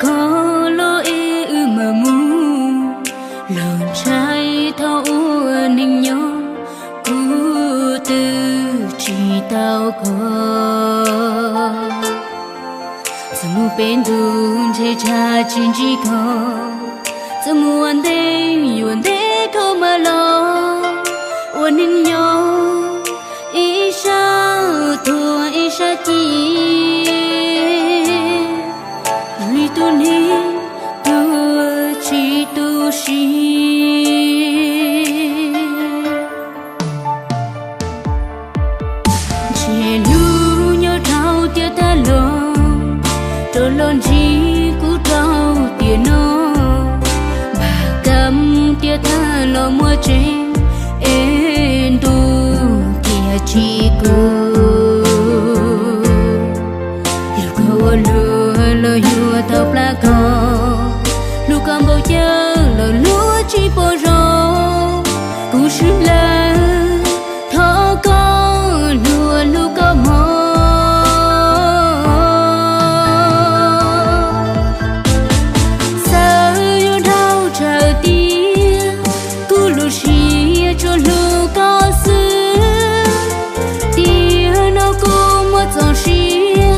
Koj los es wb mam mus, los ntshai thaum ua neej nyob, kuv twb tsis tau koj. Txawm mus pem ntuj ntshe tshaj tsis ntsib koj, txawm mus ua ntej yuav ntev dhau mas los, ua neej nyob ib sab tuag ib sab ci, li tus neeg tuag tsis tu siab. Ntshe hnub nyoog rau tiam tag los, rov los ntsib kuv rau tiam no, npam kam tiam tag los muaj tseeb, es ntuj kiag tsis kuv. Yog koj ua luaj los yuav tau plab koj, hlub koj npaum cas los luag tsis pom zoo. Kuv swb lawm, thov koj luag hlub koj mog. Xav yuav dhau tsawv tiag, kuv lub siab tsuas hlub koj xwb. Tiam no kuv muaj txoj sia,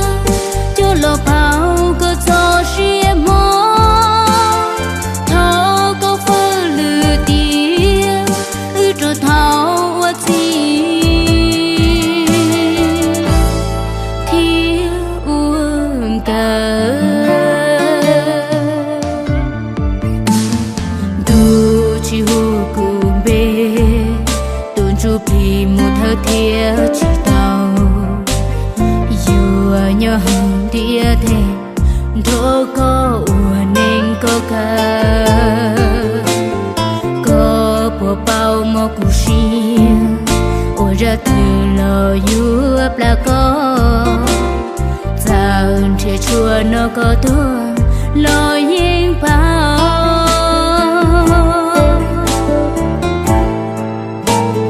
coj los pauv koj txoj sia mob. Thov koj fawb lwm tiam, wb rov tau ua txij thiab ua nkawm. Ntuj tsis hu kuv npe, tus ntsuj plig mus thawj thiab tsis tau. Yuav nyob hauv ntiaj teb, nrog koj ua neej koj kaw. Koj puas paub mob kuv siab, ua zaj twg los yuav plam koj. Txawm nrhiav tshuaj noj koj tuag los yeej paub,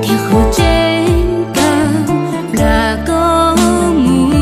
thiab qhov tseeb kawg plam koj mus.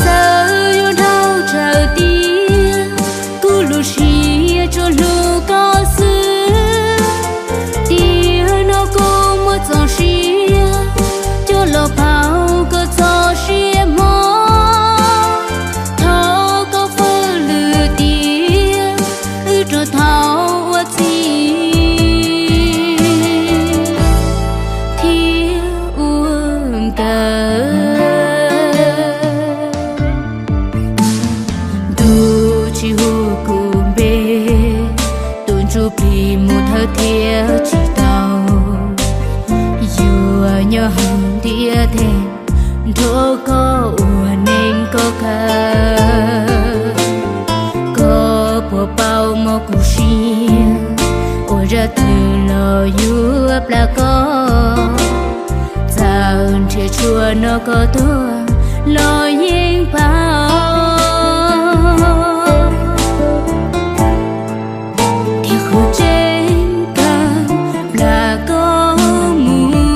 Xav yuav dhau tsawv tiag, kuv lub siab tsuas hlub koj xwb. Tiam no kuv muaj txoj sia, coj los pauv koj txoj sia mob. Thov koj fawb lwm tiam, wb rov tau ua txij thiab ua nkawm. Ntuj tsis hu kuv npe, tus ntsuj plig mus thawj thiab tsis tau. Yuav nyob hauv ntiaj teb, nrog koj ua neej koj kaw. Koj puas paub mob kuv siab, ua zaj twg los yuav plam koj. Txawm nrhiav tshuaj noj koj tuag los yeej paub, thiab qhov tseeb kawg plam koj mus.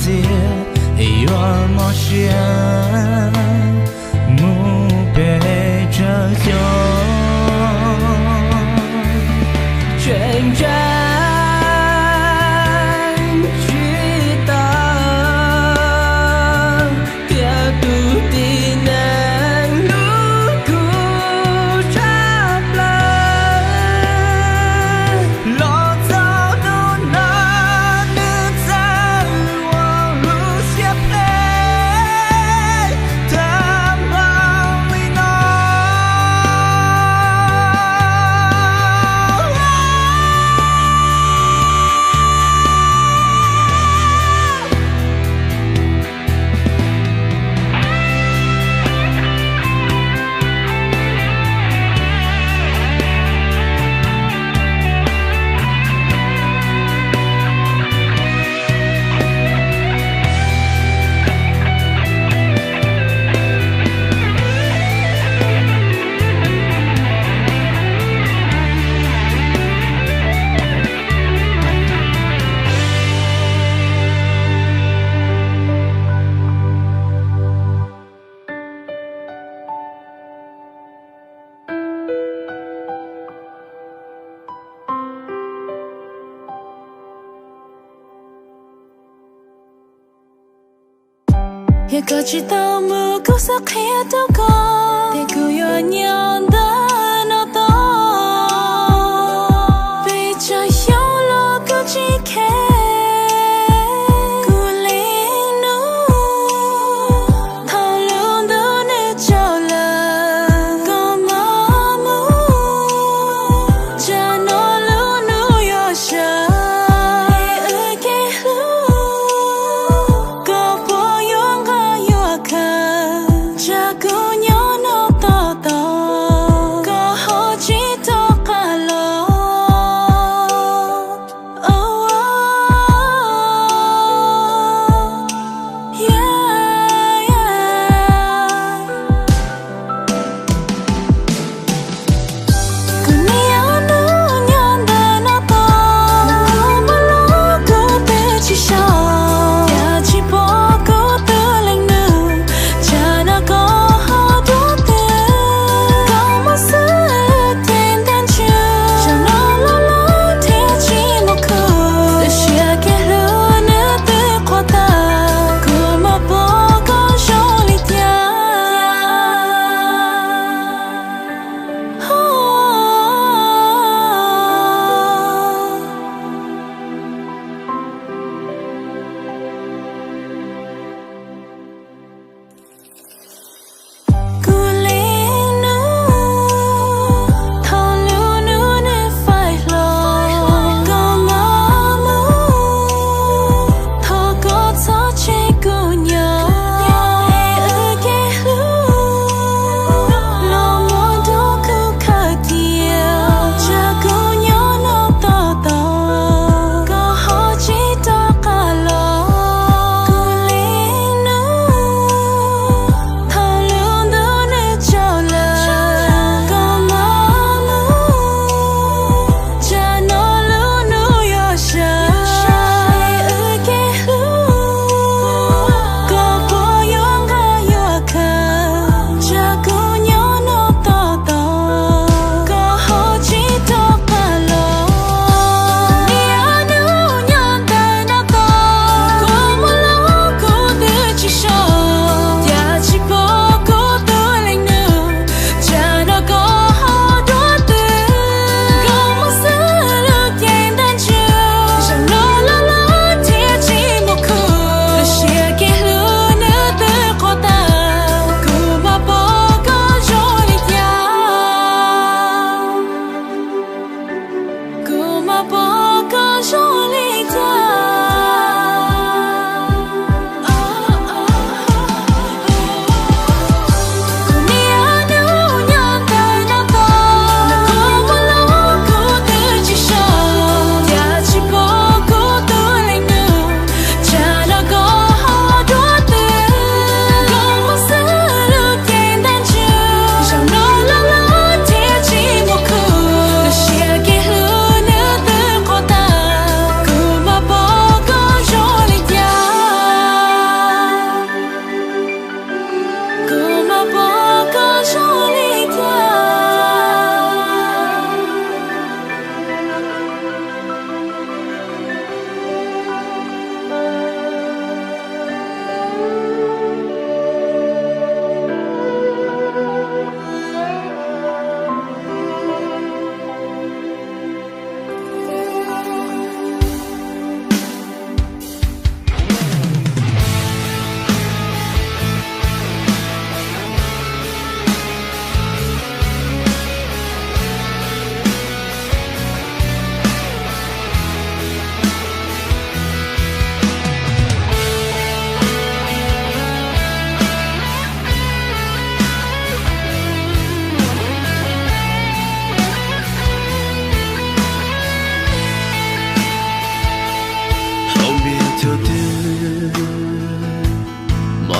txias yuav mob siab mus pes tsawg xyoo. Tseem ntseeg tsis tau tias tus tib neeg hlub kuv tshaj plaws los txog hnub no nws txawm ua lub siab phem tag npaum li no. Yog koj tsis tau mus kuv xav qhia rau koj tias kuv yuav nyob ntawm no tos. Pes tsawg xyoo los kuv tsis khe kuv li nub. Thaum lub ntuj nws tsaus lawm koj mam mus, tsam no lub ntuj yuav sawv wb kev hlub. Koj puas yuav nqa yuav khaws, tsam kuv nyob no tos tos.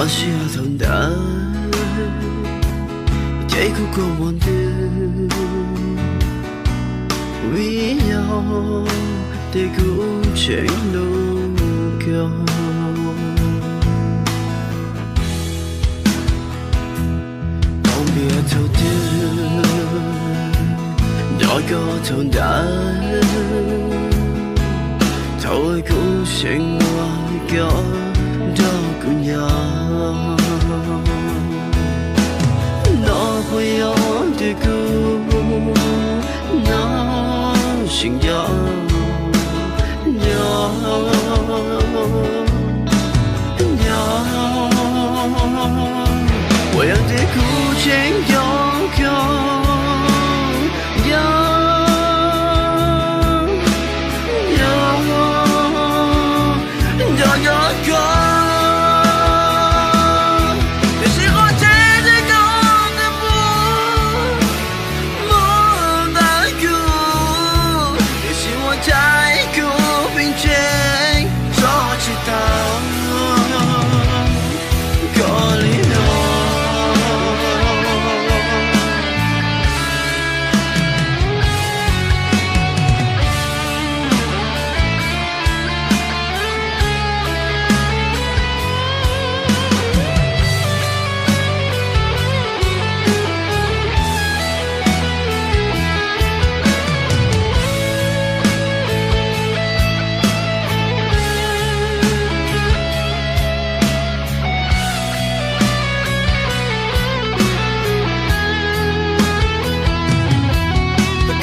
Tsis yog thaum ntawd ces kuv kua muag ntws, vim yog tias kuv tseem hlub koj. Tau npias thaum twg nrog koj thaum ntawd, thaum kuv seem muaj koj nrog kuv nyob. No puas yog tias kuv no tseem nco nco nco, puas yog tias kuv tseem nco koj nco nco nco nco koj, tiam sis qhov tseeb ces koj twb mus mus ntawm kuv, tiam sis ua cas kuv pheej tseem tso tsis tau koj li no.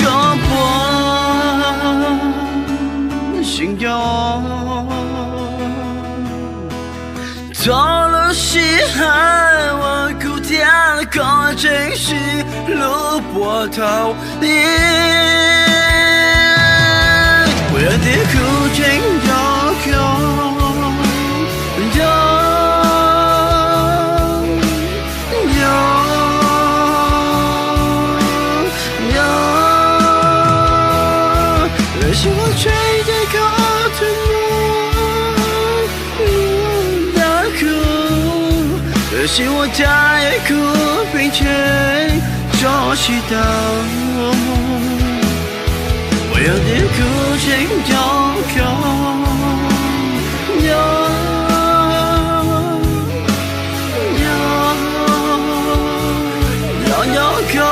Koj puas seem nco txog lub sij hawm uas kuv thiab koj tseem sib hlub puag thaum ub? Puas yog tias kuv tseem nco koj nco nco, tiam sis ua cas ces koj twb mus mus ntawm kuv, tiam sis ua cas kuv pheej tseem tso tsis tau. Puas yog tias kuv tseem nco koj nco nco nco koj,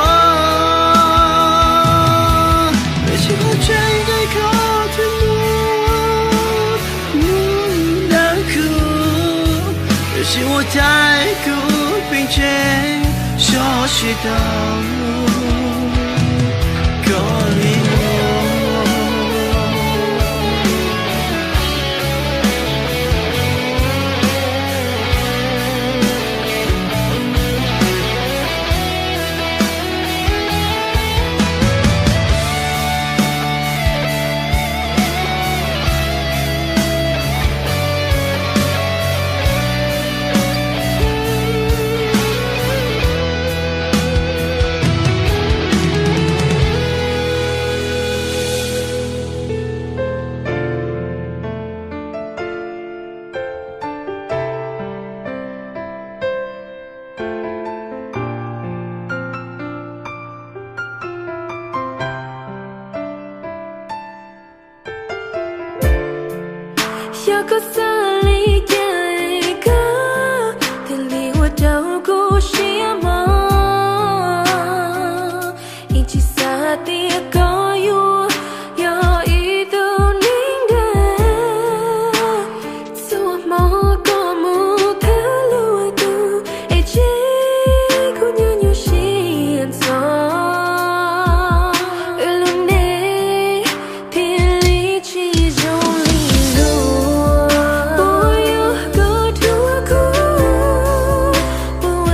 tiam sis ua cas ces koj twb mus mus ntawm kuv, tiam sis ua cas kuv pheej tseem tso tsis tau koj li no. Yog koj xav li cas es koj thiaj li ua rau kuv siab mos, yeej tsis xav tias koj yuav yog ib tug neeg dag. Txhua hmo koj mus thawj lub tus, es tseg kuv nyob nyuaj siab ntxov. Wb lub neej thiaj li tsis zoo li luag. Puas yog koj dhuav kuv, puas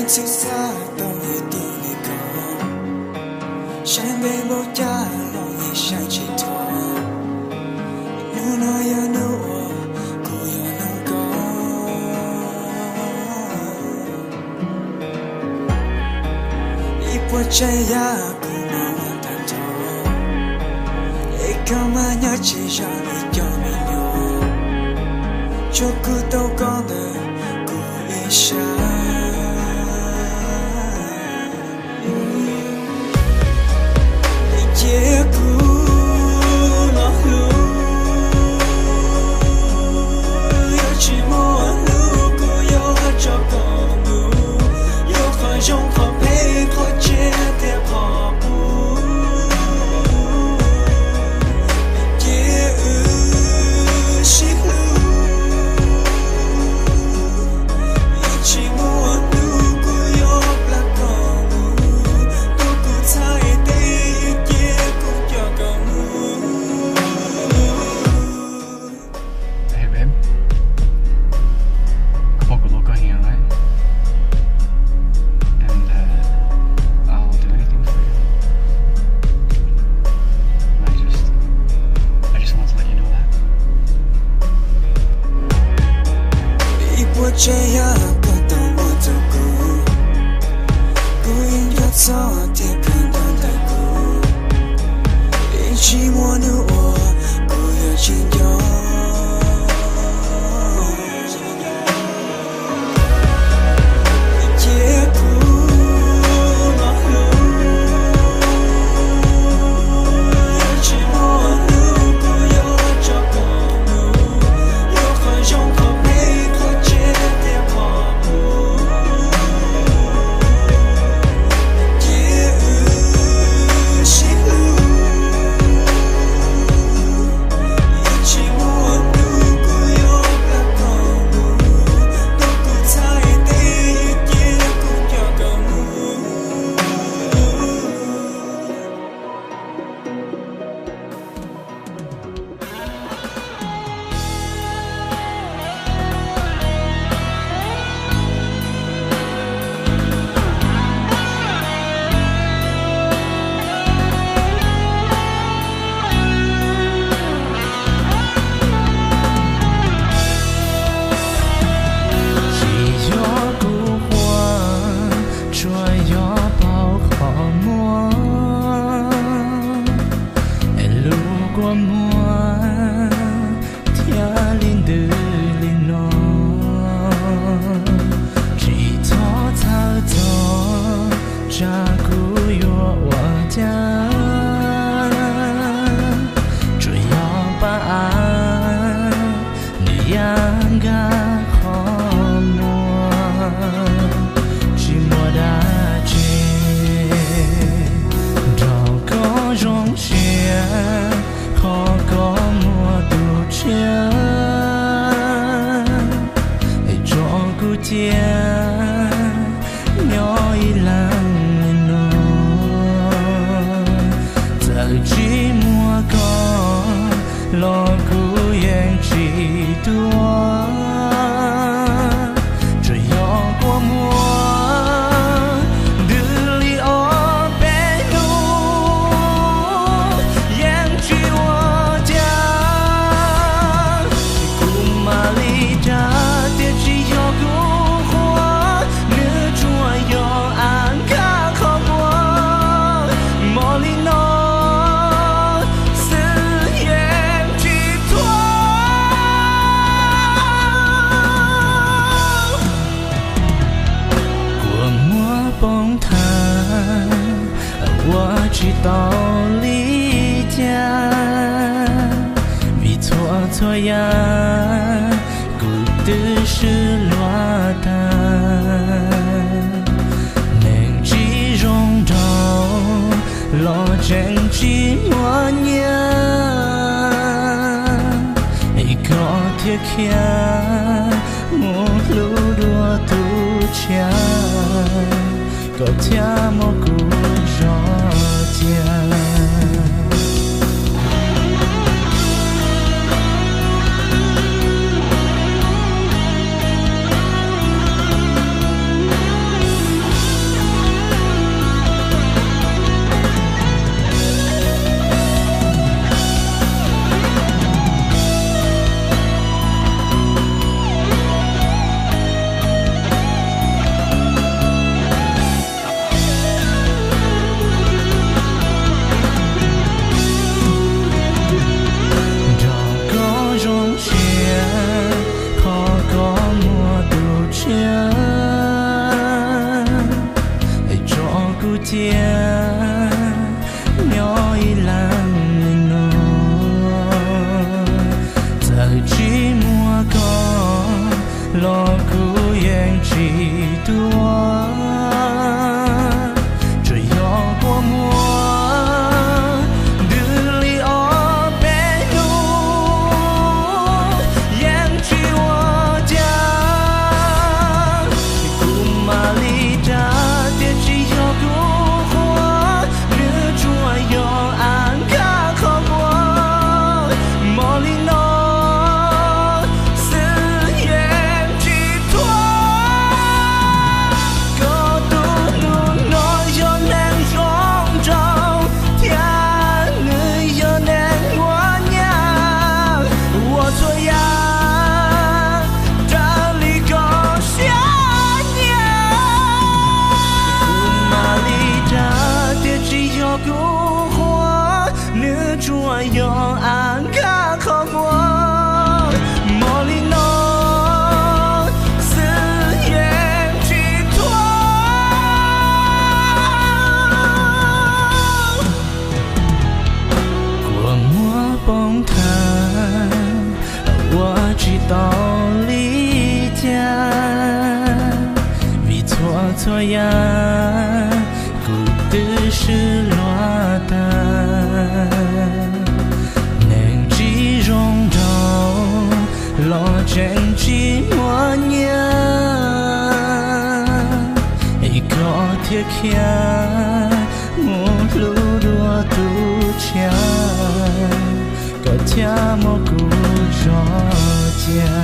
Txhua txhua tau ib tug li ko, saib ntev npaum cas los yeej saib tsis dhau. Hnub no yog hnub uas kuv yuav nug koj. Ib puas tsav yam kuv hnov tag nrho, es koj mas nyob tsis zoo li cov me nyuam, tsuas kuv tau koj ntawm kuv ib sab. Cia kuv los hlub, yog tsis muaj hnub kuv yuav tso koj mus, yuav qhov zoo qhov phem qhov tsiaj thiab qhov qub. Cia wb sib hlub, yog tsis muaj hnub kuv yuav plam koj mus, tuaj kuv txhais tes, cia kuv coj koj mus. Hey, babe. Koj pom kuv lub koj heev, right? And, uh, I'll do anything for you. I just, I just want to let you know that. Ib puas tsav yam koj tau muab rau kuv, kuv yeej nco txog thiab kawm ntawv ntawm kuv, yeej tsis muaj hnub uas kuv yuav tsis nco. Cia kuv los hlub, yog tsis muaj hnub kuv yuav tso koj mus, yuav qhov zoo qhov phem qhov tsiaj thiab qhov qub. Cia wb sib hlub, yog tsis muaj hnub kuv yuav plam koj mus, tuaj kuv txhais tes, cia kuv coj koj mus. Tsis yog kuv quaj, tsuas yog pauv qhov muag, es lub kua muag thiaj li ntws li no. Tsis txhob txhawj txog tsam kuv yuav ua cas, tsuas yog pab av nws yeej nkag qhov muag, tsis muaj dab tsi nrog koj zoo siab, qhov koj muaj tus tshiab, es tso kuv cia nyob ib leeg li no. Txawm tsis muaj koj los kuv yeej tsis tuag, tsuas yog kua muag ntws li ob peb hnub, yeej tsis ua cas, kuv mam li dag tias tsis yog kuv quaj, nws tsuas yog av nkag qhov muag, hmo li no xwb yeej tsis thuam. Kua muag poob thav ua tsis tau li cas, vim txhua txhua yam kuv twb swb luag tag. Neeg tsis zoo nraug los tseem tsis muaj nyiaj, es koj thiaj khiav mus hlub dua tus tshiab, koj thiaj muab kuv zog cia. Txhua yam kuv twb swb luag tag, neeg tsis zoo nraug los tseem tsis muaj nyiaj, es koj thiaj khiav mus hlub dua tus tshiab, koj thiaj muab kuv tso cia.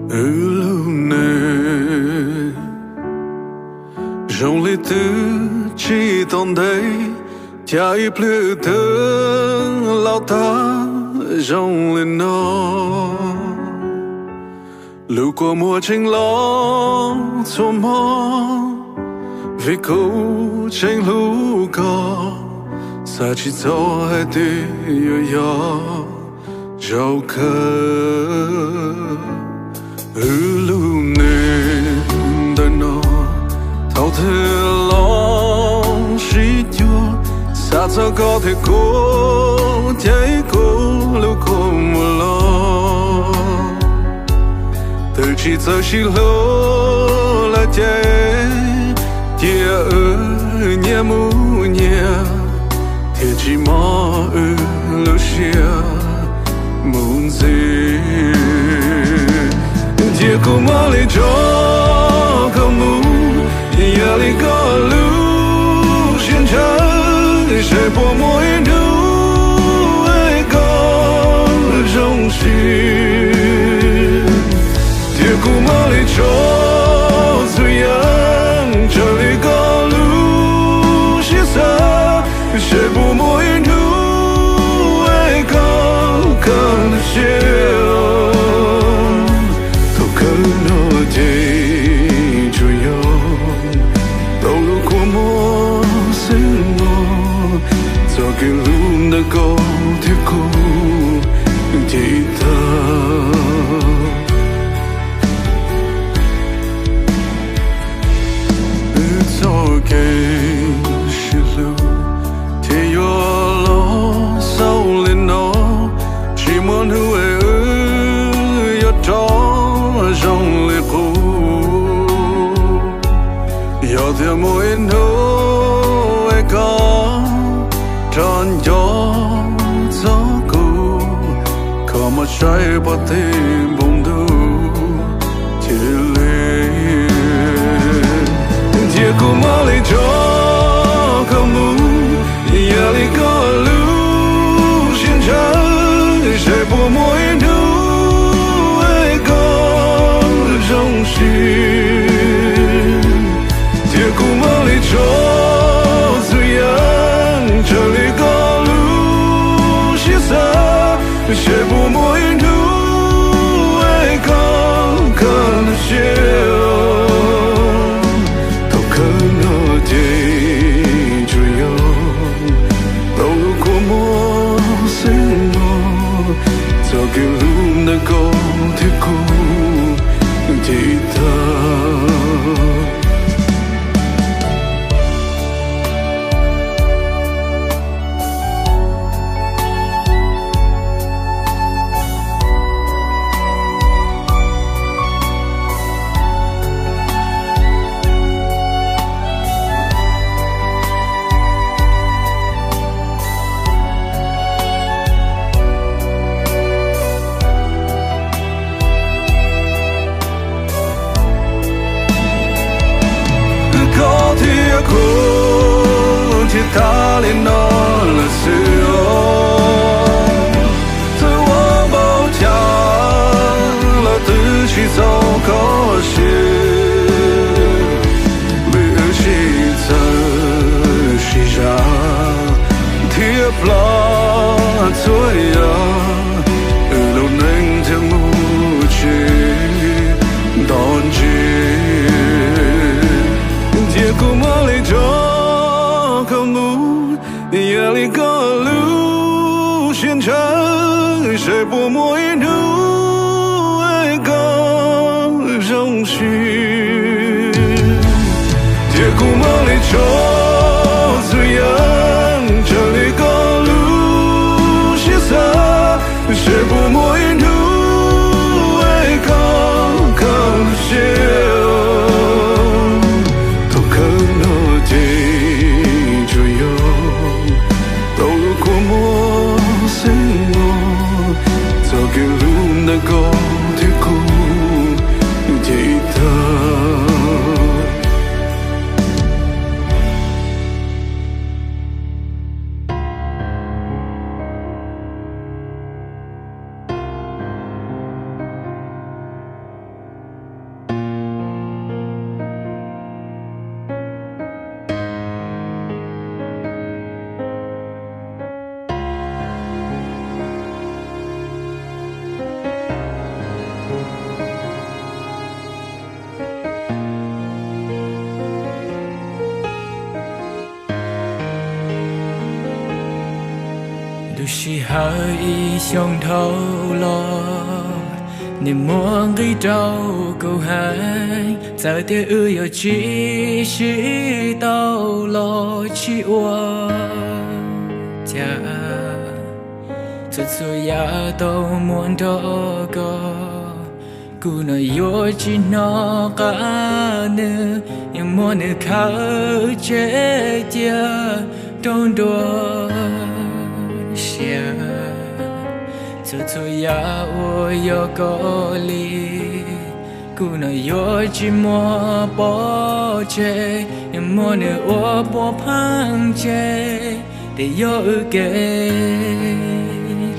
Wb lub neej zoo li twb tsis tau ntev, cas ib pliag twb laus tag zoo li no. Lub kua muag tseem los txhua hmo, vim kuv tseem hlub koj, xav tsis txog hais tias yuav yog zaum kawg. Wb lub neej ntawm no thaum twg los sib cuag, xav txog koj thiab kuv, ces kuv lub kua muag los. Twb tsis txawj sib hlub lawm ces cia wb nyias mus nyias, thiaj tsis mob wb lub siab mus ntxiv. Cia kuv mam li tso koj mus, yog li koj lub siab ntshaw, seb puas muaj ib hnub es koj zoo siab. Cia kuv mam li tso txhua yam raws li koj lub siab xav, seb puas muaj ib hnub es koj kam siab. Thaum kawg no ces tsuas yog tau lub kua muag xwb mog, txoj kev hlub ntawm koj thiab kuv ces tag. Wb txoj kev sib hlub thiaj yuav los xaus li no, tsis muaj hnub es wb yuav rov zoo li qub. Yog tias muaj ib hnub es koj rov nco txog kuv, koj mam saib pom tej npoo ntuj cia li. Cia kuv mam li tso koj mus, yog li koj lub siab ntshaw, seb puas muaj ib hnub es koj zoo siab. Cia kuv mam li tso txhua yam raws li koj lub siab xav, seb puas muaj ib hnub Tag li no lawm xwb os, txawm ua npaum cas los twb tsis txaus koj siab, vim wb sib txawj sib zam thiab plab txhua yam, wb lub neej thiaj mus tsis nto ntsis. Cia kuv muab li tso koj mus, yam li koj lub siab ntshaw, seb puas muaj ib hnub koj zoo siab. Cia kuv muab li tso txhua yam, raws li koj lub siab xav, seb puas muaj ib hnub koj khav siab. Thaum kawg no ces tsuas yog tau lub kua muag xwb mog, txoj kev hlub ntawm koj thiab kuv ces tag. Ntu sij hawm ib xyoos dhau los, nws muaj nqis rau kuv heev. Txawm tias wb yuav tsis sib tau los tsis ua cas, txhua txhua yam tau muaj nrog koj, kuv no yuav tsis hnov qab nws, yeej muab nws khaws tseg cia rau nruab siab. Txhua txhua yam uas yog koj li, kuv no yuav tsis muab pov tseg, yeej muab nws ua pov pheej tseg. Tias yog wb kev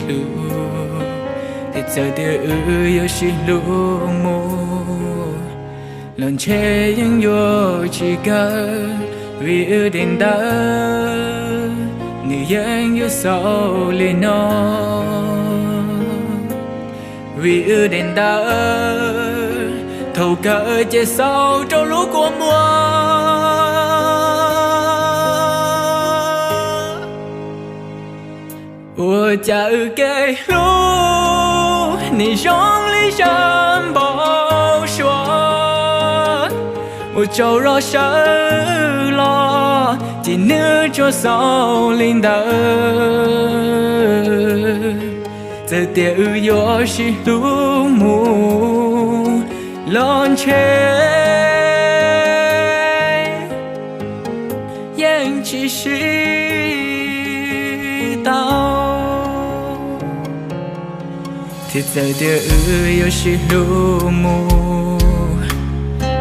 hlub, thiab txawm tias wb yuav sib hlub mus, los ntshe yeej yuav tsis kawg, vim wb daim ntawv nws yeej yuav xaus li no. Vim wb daim ntawv thaum kawg ces xaus rau lub kua muag. Ua cas wb kev hlub nws zoo li zaj npau suav, ua tsaug los sawv los ces nws tsuas xaus li ntawd. Txawm tias wb yuav sib hlub mus los ntshe yeej tsis sib tau. Thiab txawm tias wb yuav sib hlub mus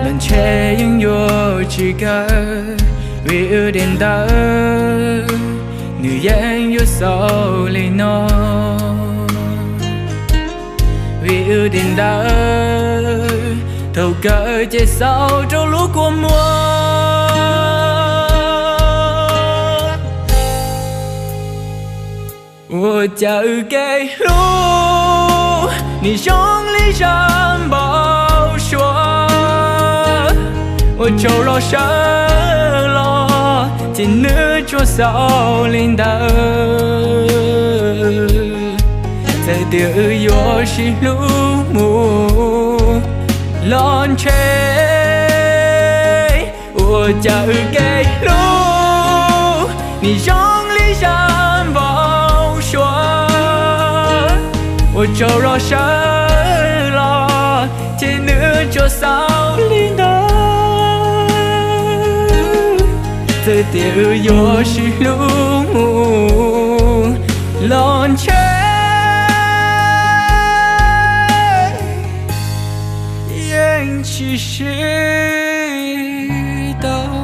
los ntshe yeej yuav tsis kawg, vim wb daim ntawv nws yeej yuav xaus li no. Vim wb daim ntawv thaum kawg ces xaus rau lub kua muag. Ua cas wb kev hlub nws zoo li zaj npau suav, ua tsaug los sawv los ces nws tsuas xaus li ntawd. Txawm tias wb yuav sib hlub mus los ntshe, ua cas wb kev hlub nws zoo li zaj npau suav, ua tsaug los sawv los ces nws tsuas xaus li ntawd. Txawm tias wb yuav sib hlub mus los ntshe yeej tsis sib tau.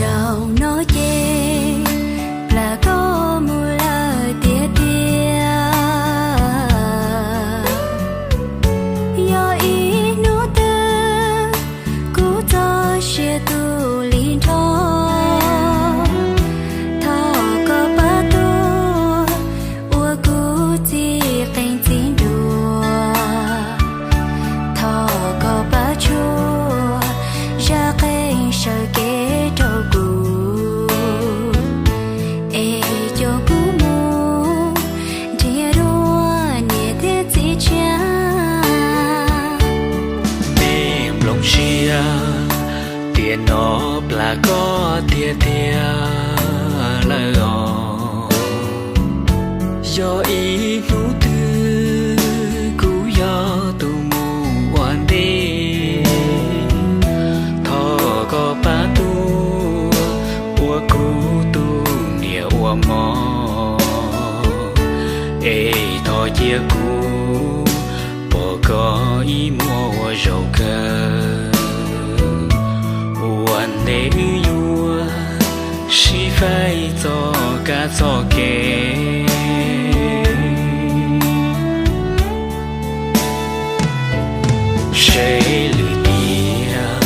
Zaum no ces plam koj mus lawm tiag tiag lawm. Yog ib hnub twg kuv txoj sia tu li nrho, thov koj pab tuaj ua kuv txij qeej txij nruas. Thov koj pab tshuaj zaj qeej sawv kev rau kuv, es coj kuv mus nrhiav dua niam thiab txiv tshiab. Peb nplooj siab tiam no plam koj tiag tiag lawm os. Yog ib hnub twg kuv yog tus mus ua ntej, thov koj pab tuaj ua kuv tus niam ua mov, es thov cia kuv pom koj ib muag ua zaum kawg. Ua ntej wb yuav sib faib txoj kab txoj kev, seb lwm tiam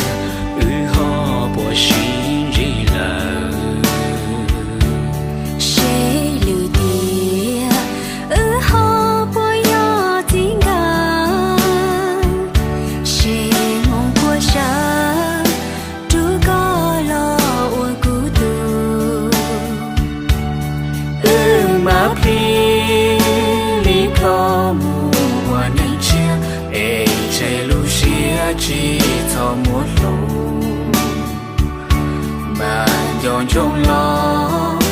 wb ho puas sib ntsib lawm. Seb lwm tiam wb ho puas yog txiv nkawm, seb hmoov puas sawv rub koj los ua kuv tug. Wb mam plhis li plho mus ua neej tshiab, es tseg lub siab tsis txhob muab hlub. Mas nco ntsoov los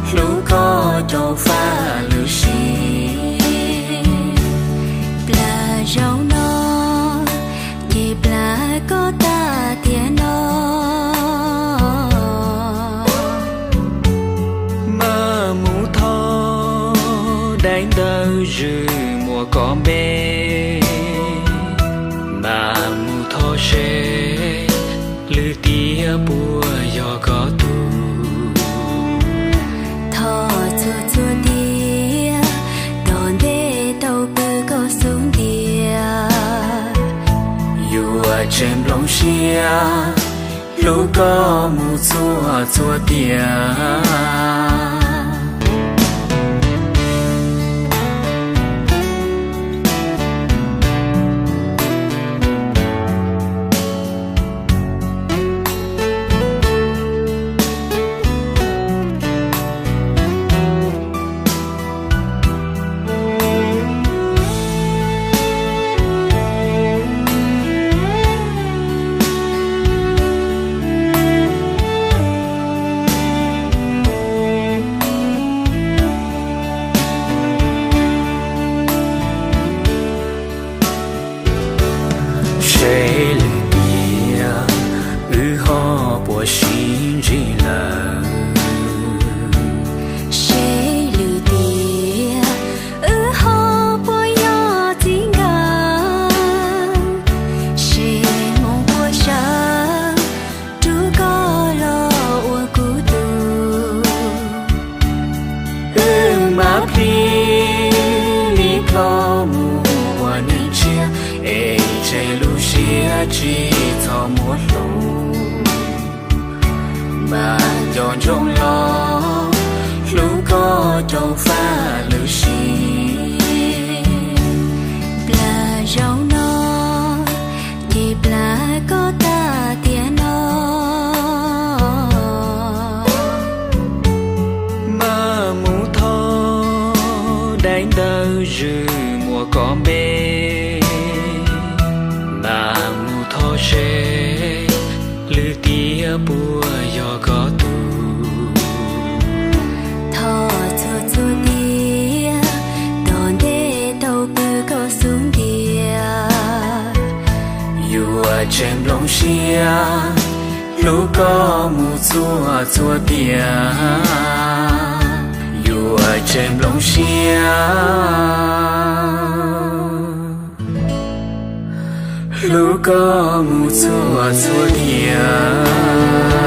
hlub koj cov faj lwm sim. Plam zaum no ces plam koj tag tiag no. Mas mus thov daim ntawv zwm muag koj npe, mas mus thov seb lwm tiam puas yog koj tug. Thov txhua txhua tiam tom ntej tau pw koj xub ntiag, yuav tseg nplooj siab hlub koj mus txhua txhua tiam. Seb lwm tiam wb ho puas sib ntsib lawm. Seb lwm tiam wb ho puas yog txiv nkawm, seb hmoov puas sawv rub koj los ua kuv tug. Wb mam plhis li plho mus ua neej tshiab, es tseg lub siab tsis txhob muab hlub. Mas nco ntsoov los hlub koj cov faj lwm sim. Plam zaum no ces plam koj tag tiag no. Mas mus thov daim ntawv zwm muag koj npe, mas mus thov seb puas yog koj tug? Thov txhua txhua tiam, tom ntej tau pw koj xub ntiag. Yuav tseg nplooj siab, hlub koj mus txhua txhua tiam. Yuav tseg nplooj siab, hlub koj mus txhua txhua tiam.